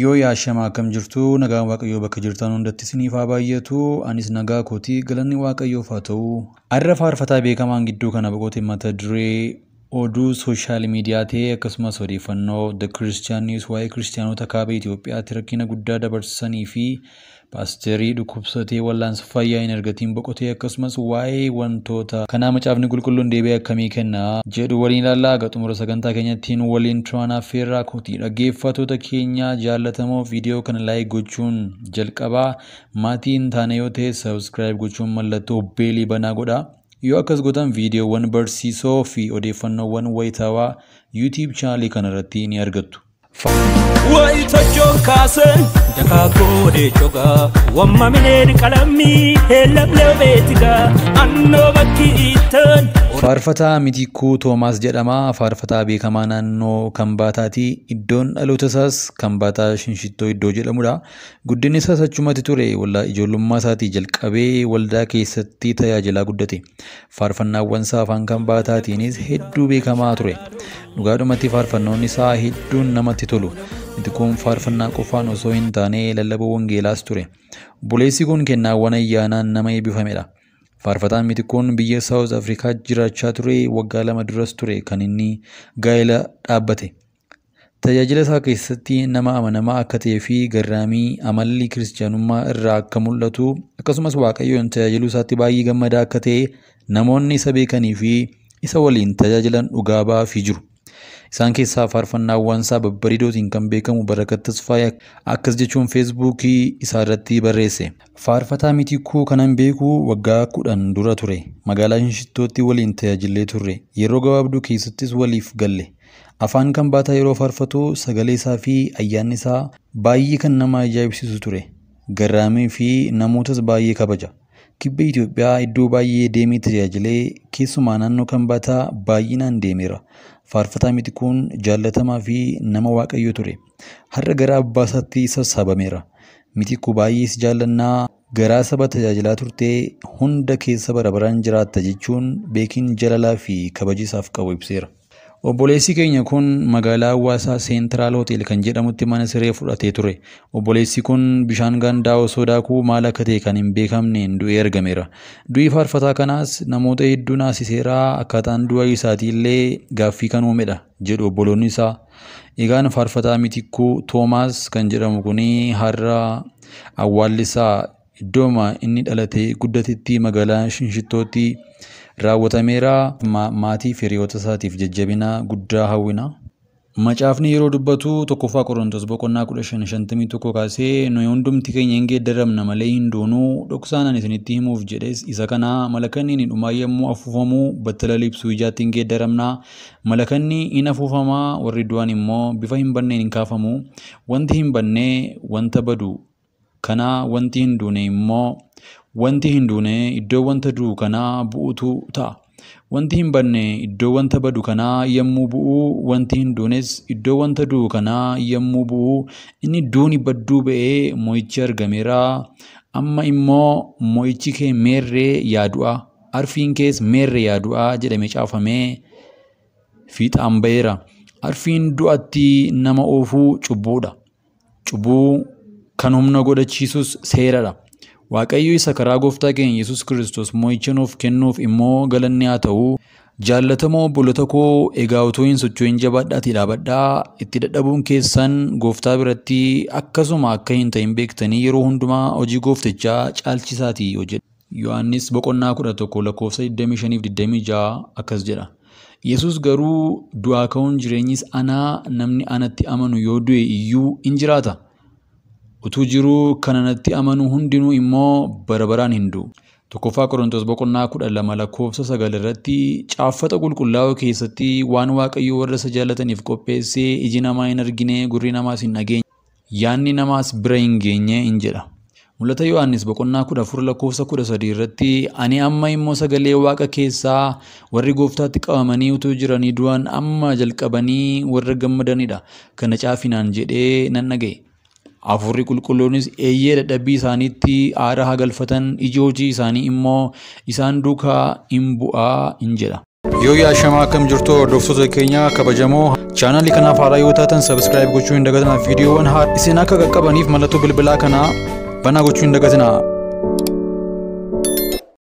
Yoo yaashama akkam jirtu, nagaan Waaqayyoo bakka jirtan hundatti isiniif haa baay'atu. Anis nagaa kootii, galanni Waaqayyoof haa ta'u. Har'a faarfataa beekamaan gidduu kana boqote mata duree oduu social media ta'e, akkasumas odeeffannoo The Christian News waa'ee kiristiyaanota kaaba Itoophiyaatti rakkina guddaa dabarsanii fi paasterii dhukkubsatee wal'aansa fayyaa hin argatiin boqotee, akkasumas waa'ee wantoota kanaa macaafni qulqulluun deebii akkamii kenna jedhu waliin ilaallaa. Haga xumura sagantaa keenyattiin waliin turaan affeerraa kooti. Dhaggeeffattoota keenya jaallatamoo, viidiyoo kana like gochuun jalqabaa. Maatii hin taane yoo ta'e subscribe gochuun mallattoo bell banaa godhaa. Yoo akkas gootan viidiyoowwan barsiisoo fi odeeffannoowwan wayitaawaa YouTube chaanalii kanarratti ni argattu. Wayitochoon kaasan dakaakoo deechogaa wamma mineen qalammii heellamlee beetigaa annoo bakki ittan. Faarfataa Mitikuu Toomaas jedhama. Faarfataa beekamaa naannoo Kambaataati. Iddoon dhaloota isaas Kambaataa Shinshittoo iddoo jedhamudha. Guddinni isaas achumatti ture. Waldaa ijoollummaa isaatii jalqabee waldaa keessatti tajaajilaa guddate. Faarfannaawwan isaa afaan Kambaataatiinis hedduu beekamaa ture. Dhugaadhumatti faarfannoonni isaa hedduun namatti tolu. Mitikuun faarfannaa qofaan osoo hin taane lallaboo wangeelaas ture. Obboleessi kun kennaawwan ayyaanaan nama eebbifamedha. Faarfataan Mitikuun biyya Saawuz Afrikaa jiraachaa ture. Waggaa 2 duras ture kan inni gaa'ela dhaabbate. Tajaajila isaa keessatti nama amanamaa akka ta'ee fi garraamii amalli kiristiyaanummaa irraa akka mul'atu, akkasumas Waaqayyoon tajaajiluu isaatti baay'ee gammadaa akka ta'e namoonni isa beekanii fi isa waliin tajaajilan dhugaa ba'aafii jiru. Isaan keessaa faarfannaawwan isaa babbareedootiin kan beekamu Barakat Tasfaayee akkas jechuun feesbuukii isaa irratti barreesse. Faarfataa Mitikuu kanan beeku waggaa 10 dura ture. Magaalaa Shinshittootti waliin tajaajillee turre. Yeroo gabaabduu keessattis waliif galle. Afaan Kambaataa yeroo faarfatu sagalee isaa fi ayyaanni isaa baay'ee kan nama ajaa'ibsiisu ture. Garraamii fi namootas baay'ee kabaja. Kibba Itoophiyaa iddoo baay'ee deemee tajaajilee, keessumaa naannoo Kambaataa baay'inaan deemeera. Faarfataa Mitikuun jaallatamaa fi nama Waaqayyoo ture. Har'a gara abbaa isaatti sassaabameera. Mitikuu baay'ee si jaallannaa, garaa saba tajaajilaa turte hunda keessa bara baraan jiraatta jechuun beekiin jaalalaa fi kabaja isaaf qabu ibseera. Obboleessi keenya kun magaalaa Hawaasaa Seentiraal Hotel kan jedhamutti mana siree fudhatee ture. Obboleessi kun bishaan gandaa osoo daakuu maal akka ta'e kan hin beekamneen du'ee argameera. Du'i faarfataa kanaas namoota hedduu naasiseera. Akkaataan du'a isaatii illee gaaffii kan uumedha jedhu obboloonni isaa. Egaan faarfataa Mitikuu Toomaas kan jedhamu kuni har'a awwaalli isaa iddooma inni dhalatee guddatetti magaalaa Shinshittootti raawwatameera. Maatii fi hiriyoota isaatiif jajjabina guddaa hawwina. Macaafni yeroo dubbatu 1ffaa Qorontos boqonnaa 15:51 kaasee, nuyi hundumti keenya hin geeddaramna malee hin duunuu, dhoksaan ani isinitti himuuf jedhes isa kana: malakanni inni dhumaa yommuu afuufamu battala libsuu ijaatti hin geeddaramna. Malakanni hin afuufamaa, warri du'an immoo bifa hin banneen hin kaafamu. Wanti hin banne wanta badu kana, wanti hin duune immoo wanti hin duune iddoo wanta du'u kanaa bu'utu ta'a. Wanti hin banne iddoo wanta badu kanaa yommuu bu'u, wanti hin duunes iddoo wanta du'u kanaa yommuu bu'u, inni duuni badduu ba'ee mo'ichi argameera. Amma immoo mo'ichi kee meerree yaa du'a, arfiin kees meerree yaa du'a jedhamee caafamee fiixaan ba'eera. Arfiin du'atti nama oofuu cubbuudha. Cubbuu kan humna godhachiisus seeradha. Waaqayyo isa karaa gooftaa keenya Yesuus Kiristoos mo'icha nuuf kennuuf immoo galanni haa ta'u. Jaallatamoo obboloota koo, egaa utuu hin socho'in jabaadhaatii dhaabadhaa. Itti dadhabuun keessan gooftaa biratti akkasuma akka hin ta'in beektanii yeroo hundumaa hojii gooftichaa caalchisaatii hojjedha. Yohaannis boqonnaa 11 lakkoofsa 25 fi 26 akkas jedha. Yesuus garuu, du'aa ka'uun jireenyis anaa, namni anatti amanu yoo du'e iyyuu in jiraata. Utuu jiruu kan anatti amanu hundinuu immoo bara baraan hin du'u. 1ffaa Qorontos boqonnaa 12 lakkoofsa 9 irratti, caaffata qulqullaa'oo keessatti waan Waaqayyo warra isa jaallataniif qopheessee iji namaa hin argine, gurri namaas hin dhageenye, yaadni namaas bira hin geenye in jedha. Mul'ata Yohaannis boqonnaa 14 lakkoofsa 13 irratti, ani amma immoo sagalee Waaqa keessaa, warri gooftaatti qabamanii utuu jiranii du'an amma jalqabanii warra gammadanidha. Kana caafinaan jedhee nan dhaga'e. Hafuurri qulqulluunis, eeyyee, dadhabbii isaaniitti aara haa galfatan, iji hojii isaanii immoo isaan duukaa in bu'aa in jedha. Yoo yaashamaa akkam jirtu hordoftoota keenya kabajamoo, chaanaalii kanaaf haaraa yoo taatan subscribe gochuu hin dagatinaa. Viidiyoowwan haaraa isin akka qaqqabaniif mallattoo bilbilaa kanaa banaa gochuu hin dagatinaa.